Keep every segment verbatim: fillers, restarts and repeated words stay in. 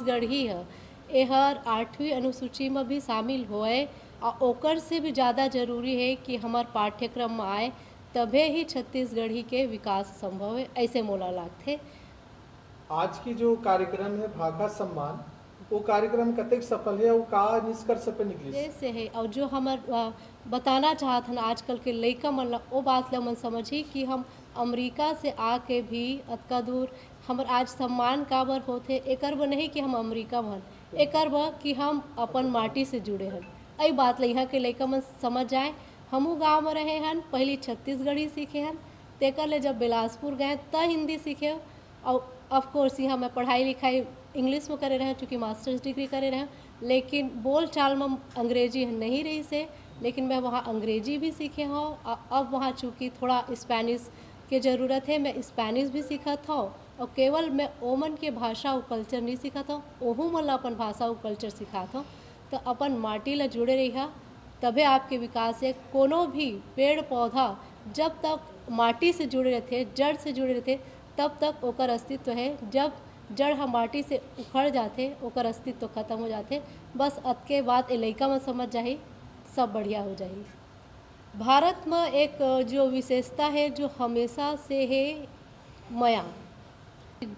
छत्तीसगढ़ी ह, एहर आठवीं अनुसूची म भी शामिल होए, आ ओकर से भी ज़्यादा जरूरी हे कि हमर पाठ्यक्रम म आए, तभे ही छत्तीसगढ़ी के विकास संभव हे, ऐसे मोला लागथे। आज की जो कार्यक्रम है भाखा सम्मान, वो कार्यक्रम कतेक सफल है और का निष्कर्ष पे निकली? जैसे है, और जो हमर, अ, बताना चाहत हन आजकल के लइका मन ला, ओ बात ला मन समझी कि हम अमेरिका से आके भी अतका दूर हमर आज सम्मान काबर होथे, एकर बर नहीं कि हम अमेरिका में हन, एकर बर कि हम अपन माटी से जुड़े हन। एही बात ला यहाँ के लइका मन समझ जाए। हमहू गाँव में रहे हन, पहली छत्तीसगढ़ी सीखे हन, तेकर ले जब बिलासपुर गए त हिंदी सीखे। और ऑफ कोर्स यहाँ मैं पढ़ाई लिखाई इंग्लिश में करे रहें, चूँकि मास्टर्स डिग्री करे रहें, लेकिन बोल चाल में अंग्रेजी नहीं रहिस हे। लेकिन मैं वहाँ अंग्रेजी भी सीखे हौं, अ-, अब वहाँ चूँकि थोड़ा स्पेनिश के ज़रूरत हे, मैं स्पेनिश भी सीखत हौं। और केवल मैं ओमन के भाषा और कल्चर नहीं सीखत हौं, ओहू मन ला अपन भाषा और कल्चर सिखात हौं। तो अपन माटी ला जुड़े रहिहा, तभे आपके विकास हे। कोनो भी पेड़ पौधा जब तक माटी से जुड़े रहथे, जड़ से जुड़े रहथे, तब तक ओकर अस्तित्व हे। जब जड़ ह माटी से उखड़ जाथे, ओकर अस्तित्व खत्म हो जाथे। बस अतके बात ए लइका मन समझ जाही, सब बढ़िया हो जाही। भारत म एक जो विशेषता हे, जो हमेशा से हे, मया।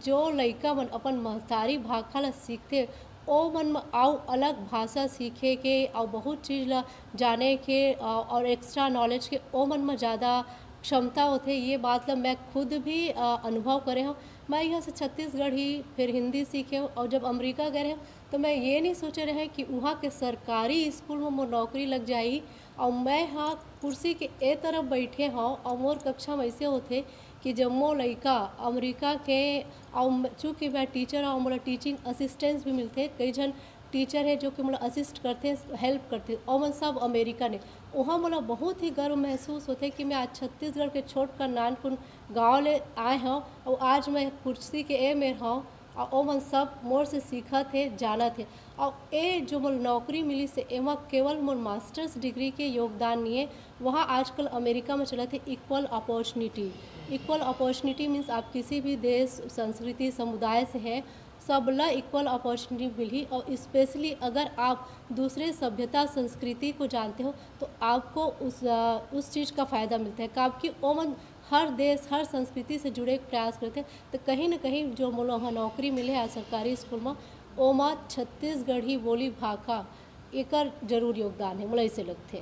जो लइका मन अपन महतारी भाखा ल सीखथे, ओ मन म अउ अलग भाषा सीखे के अउ बहुत चीज ल जाने के, अ, और एक्स्ट्रा नॉलेज के ओ मन म ज़्यादा क्षमता होथे। ये बात ल मैं खुद भी, अ, अनुभव करे हौं। मैं यहाँ से छत्तीसगढ़ी, फिर हिंदी सीखे हौं और जब अमेरिका गए रहें, तो मैं ये नहीं सोचे रहें कि वहाँ के सरकारी स्कूल में मोर नौकरी लग जाही। और मैं हा कुर्सी के ए तरफ बैठे हौं और मोर कक्षा में ऐसे होथे कि जम्मो लइका अमेरिका के, और म-, चूँकि मैं टीचर हौं, मोला टीचिंग असिस्टेंस भी मिलथे। कई झन टीचर हे जो कि मोला असिस्ट करथे, हेल्प करथे, और मन सब अमेरिकन हे। वहाँ मोला बहुत ही गर्व महसूस होथे कि मैं आज छत्तीसगढ़ के छोट कन नानकुन गाँव ले आए हौं और आज मैं कुर्सी के ए मेर हौं। और ओमन सब मोर से सीखत हे, जानत हे। और ए जो मोला नौकरी मिलिस हे, एमा केवल मोर मास्टर्स डिग्री के योगदान नहीं हे। वहाँ आजकल अमेरिका में चलत हे equal opportunity. Equal opportunity means आप किसी भी देश, संस्कृति, समुदाय से हैं, सब ला इक्वल अपॉर्चुनिटी मिलही। और स्पेशली अगर आप दूसरे सभ्यता, संस्कृति को जानते हो, तो आपको उस, अ, उस चीज़ का फ़ायदा मिलता है, क्योंकि ओमन हर देश, हर संस्कृति से जुड़े के प्रयास करथे। तो कहीं ना कहीं जो मोला वहाँ नौकरी मिले हे आज सरकारी स्कूल में, ओमा छत्तीसगढ़ी बोली भाखा एकर जरूर योगदान हे, मोला ऐसे लगथे।